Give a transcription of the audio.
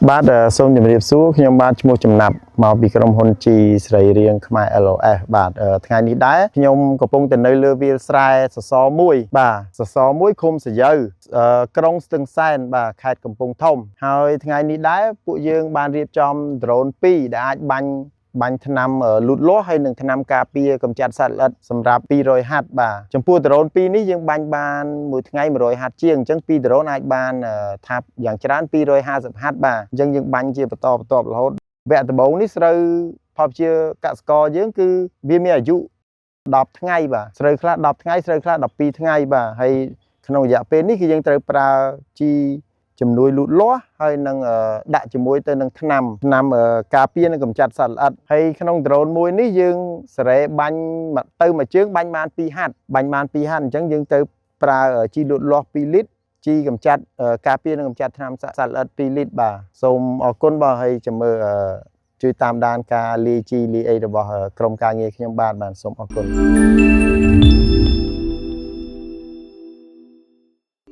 បាទអឺសូមជម្រាបសួរខ្ញុំបាទឈ្មោះចំណាប់មកពីក្រុមហ៊ុនជីសរីរាង្គខ្មែរ LOS បាទអឺថ្ងៃនេះដែរខ្ញុំកំពុងតែនៅលើវាលស្រែសសរមួយបាទសសរមួយឃុំសយើអឺក្រុងស្ទឹងសែនបាទខេត្តកំពង់ធំហើយថ្ងៃនេះដែរពួកយើងបានរៀបចំដ្រូន2ដែលអាចបាញ់បាញ់ថ្នាំលូតលាស់ហើយនិងថ្នាំការពារកម្ចាត់សត្វល្អិតសម្រាប់200ហាត់បាទចំពោះដ្រូន2នេះយើងបាញ់បានមួយថ្ងៃ100ហាត់ជាងអញ្ចឹង2ដ្រូនអាចបានថាយ៉ាងច្រើន250ហាត់បាទអញ្ចឹងយើងបាញ់ជាបន្តបន្ទាប់រហូតវគ្គដំបូងនេះស្រូវផលជាកសិករយើងគឺវាមានអាយុ10ថ្ងៃបាទស្រូវខ្លះ10ថ្ងៃស្រូវខ្លះ12ថ្ងៃបាទហើយក្នុងរយៈពេលនេះគឺយើងត្រូវប្រើជីជំនួយលូតលាស់ហើយនឹងដាក់ជាមួយទៅនឹងថ្នាំថ្នាំការពារនិងកម្ចាត់សត្វល្អិតហើយក្នុងដ្រូនមួយនេះយើងសេរីបាញ់ទៅមួយជើងបាញ់បាន2ហាត់បាញ់បាន2ហាត់អញ្ចឹងយើងទៅប្រើជីលូតលាស់2លីត្រជីកម្ចាត់ការពារនិងកម្ចាត់ថ្នាំសត្វល្អិត2លីត្របាទសូមអរគុណបាទហើយចាំមើលជួយតាមដានការលាយជីលាយអីរបស់ក្រុមការងារខ្ញុំបាទបាទសូមអរគុណ។